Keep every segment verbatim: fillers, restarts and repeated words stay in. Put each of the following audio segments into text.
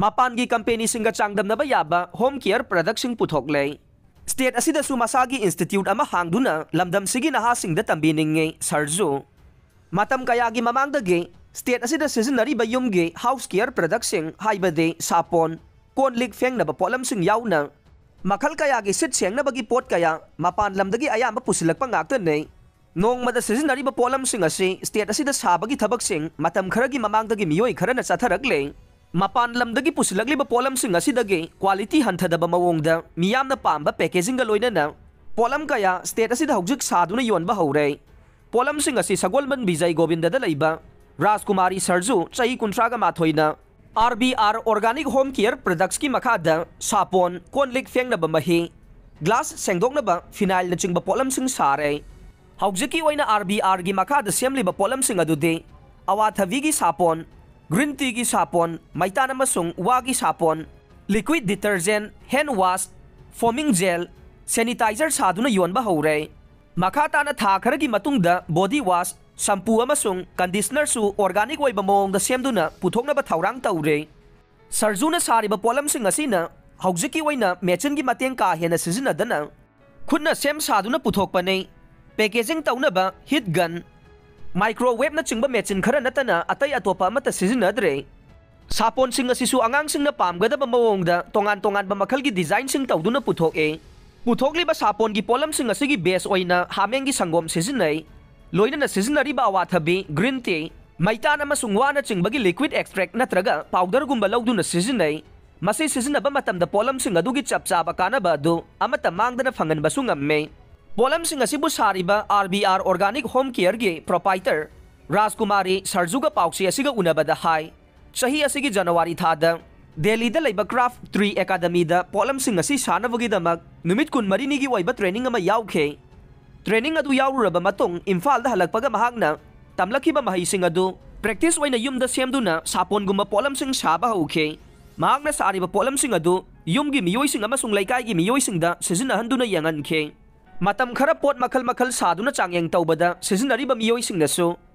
ꯃꯄꯥꯟꯒꯤ ꯀꯝꯄꯦꯅꯤꯁꯤꯡꯒ ꯆꯥꯡꯗꯝꯅꯕ ꯌꯥꯕ ꯍꯣꯝ ꯀꯦꯌꯔ ꯄ꯭ꯔꯗꯛꯁꯤꯡ ꯄꯨꯊꯣꯛꯂꯦ꯫ ꯁ꯭ꯇꯦꯠ ꯑꯁꯤꯗꯁꯨ ꯃꯁꯥꯒꯤ ꯏꯟꯁꯇꯤꯇ꯭ꯌꯨꯠ ꯑꯃ ꯍꯥꯡꯗꯨꯅ ꯂꯝꯗꯝꯁꯤꯒꯤ ꯅꯍꯥꯁꯤꯡꯗ ꯇꯝꯕꯤꯅꯤꯡꯉꯤ ꯁꯔꯖꯨ꯫ ꯃꯇꯝ ꯀꯌꯥꯒꯤ ꯃꯃꯥꯡꯗꯒꯤ ꯁ꯭ꯇꯦꯠ ꯑꯁꯤꯗ ꯁꯤꯖꯤꯟꯅꯔꯤꯕ ꯌꯨꯝꯒꯤ ꯍꯥꯎꯁ ꯀꯤꯌꯔ ꯄ꯭ꯔꯗꯛꯁꯤꯡ, ꯍꯥꯏꯕꯗꯤ ꯁꯥꯄꯣꯟ, ꯀꯣꯟ ꯂꯤꯛ ꯐꯦꯡꯅꯕ ꯄꯣꯠꯂꯝꯁꯤꯡ ꯌꯥꯎꯅ ꯃꯈꯜ ꯀꯌꯥꯒꯤ ꯁꯤꯠ ꯁꯦꯡꯅꯕꯒꯤ ꯄꯣꯠ ꯀꯌꯥ ꯃꯄꯥꯟ ꯂꯝꯗꯒꯤ ꯑꯌꯥꯝꯕ ꯄꯨꯁꯤꯜꯂꯛꯄ ꯉꯥꯛꯇꯅꯤ꯫ ꯅꯣꯡꯃꯗ ꯁꯤꯖꯤꯟꯅꯔꯤꯕ ꯄꯣꯠꯂꯝꯁꯤꯡ ꯑꯁꯤ ꯁ꯭ꯇꯦꯠ ꯑꯁꯤꯗ ꯁꯥꯕꯒꯤ ꯊꯕꯛꯁꯤꯡ ꯃꯇꯝ ꯈꯔꯒꯤ ꯃꯃꯥꯡꯗꯒꯤ ꯃꯤꯑꯣꯏ ꯈꯔꯅ ꯆꯠꯊꯔꯛꯂꯦ꯫ ꯃꯄꯥꯟ ꯂꯝꯗꯒꯤ ꯄꯨꯁꯤꯜꯂꯛꯂꯤꯕ ꯄꯣꯠꯂꯝꯁꯤꯡ ꯑꯁꯤꯗꯒꯤ ꯀ꯭ꯋꯥꯂꯤꯇꯤ ꯍꯟꯊꯗꯕ ꯃꯑꯣꯡꯗ ꯃꯤꯌꯥꯝꯅ ꯄꯥꯝꯕ ꯄꯦꯀꯦꯖꯤꯡꯒ ꯂꯣꯏꯅꯅ ꯄꯣꯠꯂꯝ ꯀꯌꯥ ꯁ꯭ꯇꯦꯠ ꯑꯁꯤꯗ ꯍꯧꯖꯤꯛ ꯁꯥꯗꯨꯅ ꯌꯣꯟꯕ ꯍꯧꯔꯦ꯫ ꯄꯣꯠꯂꯝꯁꯤꯡ ꯑꯁꯤ ꯁꯒꯣꯜꯕꯟ ꯕꯤꯖꯩ ꯒꯣꯕꯤꯟꯗꯗ ꯂꯩꯕ ꯔꯥꯖꯀꯨꯃꯥꯔꯤ ꯁꯔꯖꯨ, ꯆꯍꯤ ꯀꯨꯟꯊ꯭ꯔꯥꯒ ꯃꯥꯊꯣꯏꯅ, R B R organic home care ꯄ꯭ꯔꯗꯛꯁꯀꯤ ꯃꯈꯥꯗ ꯁꯥꯄꯣꯟ, ꯀꯣꯟ ꯂꯤꯛ ꯐꯦꯡꯅꯕ ꯃꯍꯤ, ꯒ꯭ꯂꯥꯁ ꯁꯦꯡꯗꯣꯛꯅꯕ ꯐꯤꯅꯥꯏꯜꯅꯆꯤꯡꯕ ꯄꯣꯠꯂꯝꯁꯤꯡ ꯁꯥꯔꯦ꯫ ꯍꯧꯖꯤꯛꯀꯤ ꯑꯣꯏꯅ ꯑꯥꯔ ꯕꯤ ꯑꯥꯔꯒꯤ ꯃꯈꯥꯗ ꯁꯦꯝꯂꯤꯕ ꯄꯣꯠꯂꯝꯁꯤꯡ ꯑꯗꯨꯗꯤ ꯑꯋꯥꯊꯕꯤꯒꯤ ꯁꯥꯄꯣꯟ, ꯒ꯭ꯔꯤꯟ ꯇꯤꯒꯤ ꯁꯥꯄꯣꯟ, ꯃꯩꯇꯥꯟ ꯑꯃꯁꯨꯡ ꯋꯥꯒꯤ ꯁꯥꯄꯣꯟ, ꯂꯤꯀ꯭ꯋꯤꯗ ꯗꯤꯇꯔꯖꯦꯟ, ꯍꯦꯟ ꯋꯥꯁ, ꯐꯣꯃꯤꯡ ꯖꯦꯜ, ꯁꯦꯅꯤꯇꯥꯏꯖꯔ ꯁꯥꯗꯨꯅ ꯌꯣꯟꯕ ꯍꯧꯔꯦ꯫ ꯃꯈꯥ ꯇꯥꯅ ꯊꯥ ꯈꯔꯒꯤ ꯃꯇꯨꯡꯗ ꯕꯣꯗꯤ ꯋꯥꯁ, ꯁꯝꯄꯨ ꯑꯃꯁꯨꯡ ꯀꯟꯗꯤꯁꯅꯔꯁꯨ ꯑꯣꯔꯒꯥꯅꯤꯛ ꯑꯣꯏꯕ ꯃꯑꯣꯡꯗ ꯁꯦꯝꯗꯨꯅ ꯄꯨꯊꯣꯛꯅꯕ ꯊꯧꯔꯥꯡ ꯇꯧꯔꯦ꯫ ꯁꯔꯖꯨꯅ ꯁꯥꯔꯤꯕ ꯄꯣꯠꯂꯝꯁꯤꯡ ꯑꯁꯤꯅ ꯍꯧꯖꯤꯛꯀꯤ ꯑꯣꯏꯅ ꯃꯦꯆꯤꯟꯒꯤ ꯃꯇꯦꯡ ꯀꯥ ꯍꯦꯟꯅ ꯁꯤꯖꯤꯟꯅꯗꯅ ꯈꯨꯠꯅ ꯁꯦꯝ ꯁꯥꯗꯨꯅ ꯄꯨꯊꯣꯛꯄꯅꯤ꯫ ꯄꯦꯀꯦꯖꯤꯡ ꯇꯧꯅꯕ ꯍꯤꯠ ꯒꯟ, ꯃꯥꯏꯀ꯭ꯔꯣꯋꯦꯕꯅꯆꯤꯡꯕ ꯃꯦꯆꯤꯟ ꯈꯔ ꯅꯠꯇꯅ ꯑꯇꯩ ꯑꯇꯣꯞꯄ ꯑꯃꯠꯇ ꯁꯤꯖꯤꯟꯅꯗ꯭ꯔꯦ꯫ ꯁꯥꯄꯣꯟꯁꯤꯡ ꯑꯁꯤꯁꯨ ꯑꯉꯥꯡꯁꯤꯡꯅ ꯄꯥꯝꯒꯗꯕ ꯃꯑꯣꯡꯗ ꯇꯣꯉꯥꯟ ꯇꯣꯉꯥꯟꯕ ꯃꯈꯜꯒꯤ ꯗꯤꯖꯥꯏꯟꯁꯤꯡ ꯇꯧꯗꯨꯅ ꯄꯨꯊꯣꯛꯏ꯫ ꯄꯨꯊꯣꯛꯂꯤꯕ ꯁꯥꯄꯣꯟꯒꯤ ꯄꯣꯠꯂꯝꯁꯤꯡ ꯑꯁꯤꯒꯤ ꯕꯦꯁ ꯑꯣꯏꯅ ꯍꯥꯃꯦꯡꯒꯤ ꯁꯪꯒꯣꯝ ꯁꯤꯖꯤꯟꯅꯩ꯫ ꯂꯣꯏꯅꯅ ꯁꯤꯖꯤꯟꯅꯔꯤꯕ ꯑꯋꯥꯊꯕꯤ, ꯒ꯭ꯔꯤꯟ ꯇꯤ, ꯃꯩꯇꯥꯟ ꯑꯃꯁꯨꯡ ꯋꯥꯅꯆꯤꯡꯕꯒꯤ ꯂꯤꯀ꯭ꯋꯤꯗ ꯑꯦꯛꯁꯇ꯭ꯔꯦꯛ ꯅꯠꯇ꯭ꯔꯒ ꯄꯥꯎꯗꯔꯒꯨꯝꯕ ꯂꯧꯗꯨꯅ ꯁꯤꯖꯤꯟꯅꯩ꯫ ꯃꯁꯤ ꯁꯤꯖꯤꯟꯅꯕ ꯃꯇꯝꯗ ꯄꯣꯠꯂꯝꯁꯤꯡ ꯑꯗꯨꯒꯤ ꯆꯞ ꯆꯥꯕ ꯀꯥꯟꯅꯕ ꯑꯗꯨ ꯑꯃꯠꯇ ꯃꯥꯡꯗꯅ ꯐꯪꯍꯟꯕꯁꯨ ꯉꯝꯃꯤ꯫ ꯄꯣꯠꯂꯝꯁꯤꯡ ꯑꯁꯤꯕꯨ ꯁꯥꯔꯤꯕ R B R organic home ꯀꯤꯌꯔꯒꯤ ꯄ꯭ꯔꯣꯄꯥꯏꯇꯔ ꯔꯥꯖꯀꯨꯃꯥꯔꯤ ꯁꯔꯖꯨꯒ ꯄꯥꯎꯆꯦ ꯑꯁꯤꯒ ꯎꯅꯕꯗ ꯍꯥꯏ, ꯆꯍꯤ ꯑꯁꯤꯒꯤ ꯖꯅꯋꯥꯔꯤ ꯊꯥꯗ ꯗꯦꯜꯂꯤꯗ ꯂꯩꯕ ꯀ꯭ꯔꯥꯐ ꯇ꯭ꯔꯤ ꯑꯦꯀꯥꯗꯃꯤꯗ ꯄꯣꯠꯂꯝꯁꯤꯡ ꯑꯁꯤ ꯁꯥꯅꯕꯒꯤꯗꯃꯛ ꯅꯨꯃꯤꯠ ꯀꯨꯟꯃꯔꯤꯅꯤꯒꯤ ꯑꯣꯏꯕ ꯇ꯭ꯔꯦꯅꯤꯡ ꯑꯃ ꯌꯥꯎꯈꯤ꯫ ꯇ꯭ꯔꯦꯅꯤꯡ ꯑꯗꯨ ꯌꯥꯎꯔꯨꯔꯕ ꯃꯇꯨꯡ ꯏꯝꯐꯥꯜꯗ ꯍꯜꯂꯛꯄꯒ ꯃꯍꯥꯛꯅ ꯇꯝꯂꯛꯈꯤꯕ ꯃꯍꯩꯁꯤꯡ ꯑꯗꯨ ꯄ꯭ꯔꯦꯛꯇꯤꯁ ꯑꯣꯏꯅ ꯌꯨꯝꯗ ꯁꯦꯝꯗꯨꯅ ꯁꯥꯄꯣꯟꯒꯨꯝꯕ ꯄꯣꯠꯂꯝꯁꯤꯡ ꯁꯥꯕ ꯍꯧꯈꯤ꯫ ꯃꯍꯥꯛꯅ ꯁꯥꯔꯤꯕ ꯄꯣꯠꯂꯝꯁꯤꯡ ꯑꯗꯨ ꯌꯨꯝꯒꯤ ꯃꯤꯑꯣꯏꯁꯤꯡ ꯑꯃꯁꯨꯡ ꯂꯩꯀꯥꯏꯒꯤ ꯃꯤꯑꯣꯏꯁꯤꯡꯗ ꯁꯤꯖꯤꯟꯅꯍꯟꯗꯨꯅ ꯌꯦꯡꯍꯟꯈꯤ꯫ ꯃꯇꯝ ꯈꯔ ꯄꯣꯠ ꯃꯈꯜ ꯃꯈꯜ ꯁꯥꯗꯨꯅ ꯆꯥꯡꯌꯦꯡ ꯇꯧꯕꯗ ꯁꯤꯖꯤꯟꯅꯔꯤꯕ ꯃꯤꯑꯣꯏꯁꯤꯡꯅꯁꯨ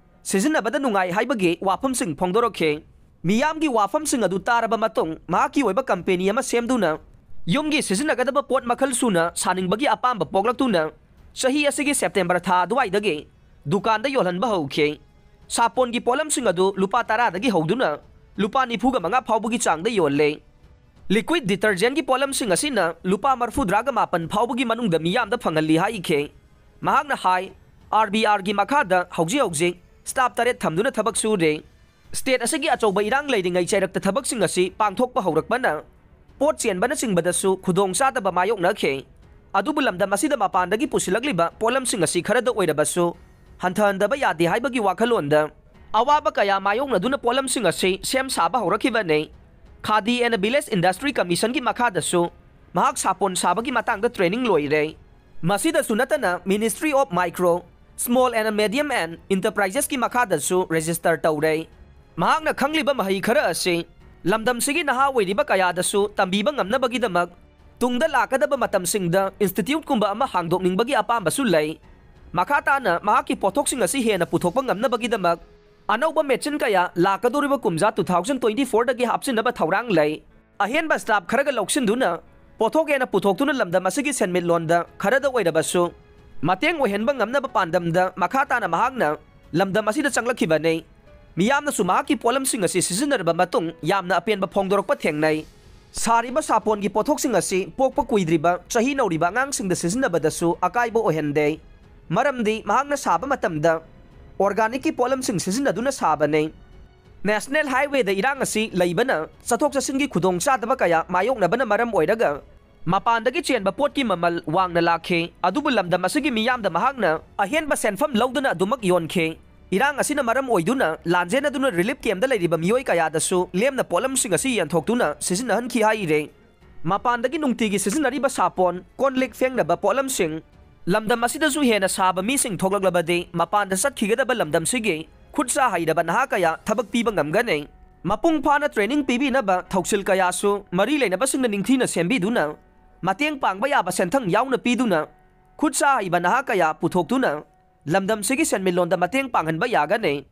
ꯁꯤꯖꯤꯟꯅꯕꯗ ꯅꯨꯡꯉꯥꯏ ꯍꯥꯏꯕꯒꯤ ꯋꯥꯐꯝꯁꯤꯡ ꯐꯣꯡꯗꯣꯔꯛꯈꯤ꯫ ꯃꯤꯌꯥꯝꯒꯤ ꯋꯥꯐꯝꯁꯤꯡ ꯑꯗꯨ ꯇꯥꯔꯕ ꯃꯇꯨꯡ, ꯃꯍꯥꯛꯀꯤ ꯑꯣꯏꯕ ꯀꯝꯄꯦꯅꯤ ꯑꯃ ꯁꯦꯝꯗꯨꯅ ꯌꯨꯝꯒꯤ ꯁꯤꯖꯤꯟꯅꯒꯗꯕ ꯄꯣꯠ ꯃꯈꯜ ꯁꯨꯅ ꯁꯥꯅꯤꯡꯕꯒꯤ ꯑꯄꯥꯝꯕ ꯄꯣꯛꯂꯛꯇꯨꯅ, ꯆꯍꯤ ꯑꯁꯤꯒꯤ ꯁꯦꯞꯇꯦꯝꯕꯔ ꯊꯥ ꯑꯗꯨꯋꯥꯏꯗꯒꯤ ꯗꯨꯀꯥꯟꯗ ꯌꯣꯜꯍꯟꯕ ꯍꯧꯈꯤ꯫ ꯁꯥꯄꯣꯟꯒꯤ ꯄꯣꯠꯂꯝꯁꯤꯡ ꯑꯗꯨ ꯂꯨꯄꯥ ꯇꯔꯥꯗꯒꯤ ꯍꯧꯗꯨꯅ ꯂꯨꯄꯥ ꯅꯤꯐꯨꯒ ꯃꯉꯥ ꯐꯥꯎꯕꯒꯤ ꯆꯥꯡꯗ ꯌꯣꯜꯂꯦ꯫ ꯂꯤꯀ꯭ꯋꯤꯗ ꯗꯤꯇꯔꯖꯦꯟꯒꯤ ꯄꯣꯠꯂꯝꯁꯤꯡ ꯑꯁꯤꯅ ꯂꯨꯄꯥ ꯃꯔꯐꯨꯗ꯭ꯔꯥꯒ ꯃꯥꯄꯟ ꯐꯥꯎꯕꯒꯤ ꯃꯅꯨꯡꯗ ꯃꯤꯌꯥꯝꯗ ꯐꯪꯍꯜꯂꯤ ꯍꯥꯏꯈꯤ꯫ ꯃꯍꯥꯛꯅ ꯍꯥꯏ, ꯑꯥꯔ ꯕꯤ ꯑꯥꯔꯒꯤ ꯃꯈꯥꯗ ꯍꯧꯖꯤꯛ ꯍꯧꯖꯤꯛ ꯁ꯭ꯇꯥꯐ ꯇꯔꯦꯠ ꯊꯝꯗꯨꯅ ꯊꯕꯛ ꯁꯨꯔꯦ꯫ ꯁ꯭ꯇꯦꯠ ꯑꯁꯤꯒꯤ ꯑꯆꯧꯕ ꯏꯔꯥꯡ ꯂꯩꯔꯤꯉꯩ ꯆꯩꯔꯛꯇ ꯊꯕꯛꯁꯤꯡ ꯑꯁꯤ ꯄꯥꯡꯊꯣꯛꯄ ꯍꯧꯔꯛꯄꯅ ꯄꯣꯠ ꯆꯦꯟꯕꯅꯆꯤꯡꯕꯗꯁꯨ ꯈꯨꯗꯣꯡꯆꯥꯗꯕ ꯃꯥꯌꯣꯛꯅꯈꯤ꯫ ꯑꯗꯨꯕꯨ ꯂꯝꯗꯝ ꯑꯁꯤꯗ ꯃꯄꯥꯟꯗꯒꯤ ꯄꯨꯁꯤꯜꯂꯛꯂꯤꯕ ꯄꯣꯠꯂꯝꯁꯤꯡ ꯑꯁꯤ ꯈꯔꯗ ꯑꯣꯏꯔꯕꯁꯨ ꯍꯟꯊꯍꯟꯗꯕ ꯌꯥꯗꯦ ꯍꯥꯏꯕꯒꯤ ꯋꯥꯈꯜꯂꯣꯟꯗ ꯑꯋꯥꯕ ꯀꯌꯥ ꯃꯥꯌꯣꯛꯅꯗꯨꯅ ꯄꯣꯠꯂꯝꯁꯤꯡ ꯑꯁꯤ ꯁꯦꯝ ꯁꯥꯕ ꯍꯧꯔꯛꯈꯤꯕꯅꯤ꯫ ꯈꯥꯗꯤ ꯑꯦꯟ ꯚꯤꯂꯦꯖ ꯏꯟꯗꯁꯇ꯭ꯔꯤ ꯀꯃꯤꯁꯟꯒꯤ ꯃꯈꯥꯗꯁꯨ ꯃꯍꯥꯛ ꯁꯥꯄꯣꯟ ꯁꯥꯕꯒꯤ ꯃꯇꯥꯡꯗ ꯇ꯭ꯔꯦꯅꯤꯡ ꯂꯣꯏꯔꯦ꯫ ꯃꯁꯤꯗꯁꯨ ꯅꯠꯇꯅ Ministry of Micro, Small and Medium and Enterprises ꯀꯤ ꯃꯈꯥꯗꯁꯨ ꯔꯦꯖꯤꯁꯇꯔ ꯇꯧꯔꯦ꯫ ꯃꯍꯥꯛꯅ ꯈꯪꯂꯤꯕ ꯃꯍꯩ ꯈꯔ ꯑꯁꯤ ꯂꯝꯗꯝꯁꯤꯒꯤ ꯅꯍꯥ ꯑꯣꯏꯔꯤꯕ ꯀꯌꯥꯗꯁꯨ ꯇꯝꯕꯤꯕ ꯉꯝꯅꯕꯒꯤꯗꯃꯛ ꯇꯨꯡꯗ ꯂꯥꯛꯀꯗꯕ ꯃꯇꯝꯁꯤꯡꯗ ꯏꯟꯁꯇꯤꯇ꯭ꯌꯨꯠꯀꯨꯝꯕ ꯑꯃ ꯍꯥꯡꯗꯣꯛꯅꯤꯡꯕꯒꯤ ꯑꯄꯥꯝꯕꯁꯨ ꯂꯩ꯫ ꯃꯈꯥ ꯇꯥꯅ ꯃꯍꯥꯛꯀꯤ ꯄꯣꯠꯊꯣꯛꯁꯤꯡ ꯑꯁꯤ ꯍꯦꯟꯅ ꯄꯨꯊꯣꯛꯄ ꯉꯝꯅꯕꯒꯤꯗꯃꯛ ꯑꯅꯧꯕ ꯃꯦꯆꯤꯟ ꯀꯌꯥ ꯂꯥꯛꯀꯗꯧꯔꯤꯕ ꯀꯨꯝꯖꯥ two thousand twenty four ꯗꯒꯤ ꯍꯥꯞꯆꯤꯟꯅꯕ ꯊꯧꯔꯥꯡ ꯂꯩ꯫ ꯑꯍꯦꯟꯕ ꯁ꯭ꯇꯥꯐ ꯈꯔꯒ ꯂꯧꯁꯤꯟꯗꯨꯅ ꯄꯣꯠꯊꯣꯛ ꯍꯦꯟꯅ ꯄꯨꯊꯣꯛꯇꯨꯅ ꯂꯝꯗꯝ ꯑꯁꯤꯒꯤ ꯁꯦꯟꯃꯤꯠꯂꯣꯟꯗ ꯈꯔꯗ ꯑꯣꯏꯔꯕꯁꯨ ꯃꯇꯦꯡ ꯑꯣꯏꯍꯟꯕ ꯉꯝꯅꯕ ꯄꯥꯟꯗꯝꯗ ꯃꯈꯥ ꯇꯥꯅ ꯃꯍꯥꯛꯅ ꯂꯝꯗꯝ ꯑꯁꯤꯗ ꯆꯪꯂꯛꯈꯤꯕꯅꯤ꯫ ꯃꯤꯌꯥꯝꯅꯁꯨ ꯃꯍꯥꯛꯀꯤ ꯄꯣꯠꯂꯝꯁꯤꯡ ꯑꯁꯤ ꯁꯤꯖꯤꯟꯅꯔꯕ ꯃꯇꯨꯡ ꯌꯥꯝꯅ ꯑꯄꯦꯟꯕ ꯐꯣꯡꯗꯣꯔꯛꯄ ꯊꯦꯡꯅꯩ꯫ ꯁꯥꯔꯤꯕ ꯁꯥꯄꯣꯟꯒꯤ ꯄꯣꯠꯊꯣꯛꯁꯤꯡ ꯑꯁꯤ ꯄꯣꯛꯄ ꯀꯨꯏꯗ꯭ꯔꯤꯕ ꯆꯍꯤ ꯅꯧꯔꯤꯕ ꯑꯉꯥꯡꯁꯤꯡꯗ ꯁꯤꯖꯤꯟꯅꯕꯗꯁꯨ ꯑꯀꯥꯏꯕ ꯑꯣꯏꯍꯟꯗꯦ꯫ ꯃꯔꯝꯗꯤ ꯃꯍꯥꯛꯅ ꯁꯥꯕ ꯃꯇꯝꯗ ꯑꯣꯔꯒꯥꯅꯤꯛꯀꯤ ꯄꯣꯠꯂꯝꯁꯤꯡ ꯁꯤꯖꯤꯟꯅꯗꯨꯅ ꯁꯥꯕꯅꯤ꯫ ꯅꯦꯁꯅꯦꯜ ꯍꯥꯏꯋꯦꯗ ꯏꯔꯥꯡ ꯑꯁꯤ ꯂꯩꯕꯅ ꯆꯠꯊꯣꯛ ꯆꯠꯁꯤꯟꯒꯤ ꯈꯨꯗꯣꯡꯆꯥꯗꯕ ꯀꯌꯥ ꯃꯥꯌꯣꯛꯅꯕꯅ ꯃꯔꯝ ꯑꯣꯏꯔꯒ ꯃꯄꯥꯟꯗꯒꯤ ꯆꯦꯟꯕ ꯄꯣꯠꯀꯤ ꯃꯃꯜ ꯋꯥꯡꯅ ꯂꯥꯛꯈꯤ꯫ ꯑꯗꯨꯕꯨ ꯂꯝꯗꯝ ꯑꯁꯤꯒꯤ ꯃꯤꯌꯥꯝꯗ ꯃꯍꯥꯛꯅ ꯑꯍꯦꯟꯕ ꯁꯦꯟꯐꯝ ꯂꯧꯗꯨꯅ ꯑꯗꯨꯃꯛ ꯌꯣꯟꯈꯤ꯫ ꯏꯔꯥꯡ ꯑꯁꯤꯅ ꯃꯔꯝ ꯑꯣꯏꯗꯨꯅ ꯂꯥꯟꯖꯦꯟꯅꯗꯨꯅ ꯔꯤꯂꯤꯐ ꯀꯦꯝꯗ ꯂꯩꯔꯤꯕ ꯃꯤꯑꯣꯏ ꯀꯌꯥꯗꯁꯨ ꯂꯦꯝꯅ ꯄꯣꯠꯂꯝꯁꯤꯡ ꯑꯁꯤ ꯌꯦꯟꯊꯣꯛꯇꯨꯅ ꯁꯤꯖꯤꯟꯅꯍꯟꯈꯤ ꯍꯥꯏꯔꯦ꯫ ꯃꯄꯥꯟꯗꯒꯤ ꯅꯨꯡꯇꯤꯒꯤ ꯁꯤꯖꯤꯟꯅꯔꯤꯕ ꯁꯥꯄꯣꯟ, ꯀꯣꯟ ꯂꯤꯛ ꯐꯦꯡꯅꯕ ꯄꯣꯠꯂꯝꯁꯤꯡ, ꯂꯝꯗꯝ ꯑꯁꯤꯗꯁꯨ ꯍꯦꯟꯅ ꯁꯥꯕ ꯃꯤꯁꯤꯡ ꯊꯣꯛꯂꯛꯂꯕꯗꯤ ꯃꯄꯥꯟꯗ ꯆꯠꯈꯤꯒꯗꯕ ꯂꯝꯗꯝꯁꯤꯒꯤ ꯈꯨꯠ ꯁꯥ ꯍꯩꯔꯕ ꯅꯍꯥ ꯀꯌꯥ ꯊꯕꯛ ꯄꯤꯕ ꯉꯝꯒꯅꯤ꯫ ꯃꯄꯨꯡ ꯐꯥꯅ ꯇ꯭ꯔꯦꯅꯤꯡ ꯄꯤꯕꯤꯅꯕ ꯊꯧꯁꯤꯜ ꯀꯌꯥꯁꯨ ꯃꯔꯤ ꯂꯩꯅꯕꯁꯤꯡꯅ ꯅꯤꯡꯊꯤꯅ ꯁꯦꯝꯕꯤꯗꯨꯅ ꯃꯇꯦꯡ ꯄꯥꯡꯕ ꯌꯥꯕ ꯁꯦꯟꯊꯪ ꯌꯥꯎꯅ ꯄꯤꯗꯨꯅ ꯈꯨꯠ ꯁꯥ ꯍꯩꯕ ꯅꯍꯥ ꯀꯌꯥ ꯄꯨꯊꯣꯛꯇꯨꯅ ꯂꯝꯗꯝꯁꯤꯒꯤ ꯁꯦꯟꯃꯤꯠꯂꯣꯟꯗ ꯃꯇꯦꯡ ꯄꯥꯡꯍꯟꯕ ꯌꯥꯒꯅꯤ꯫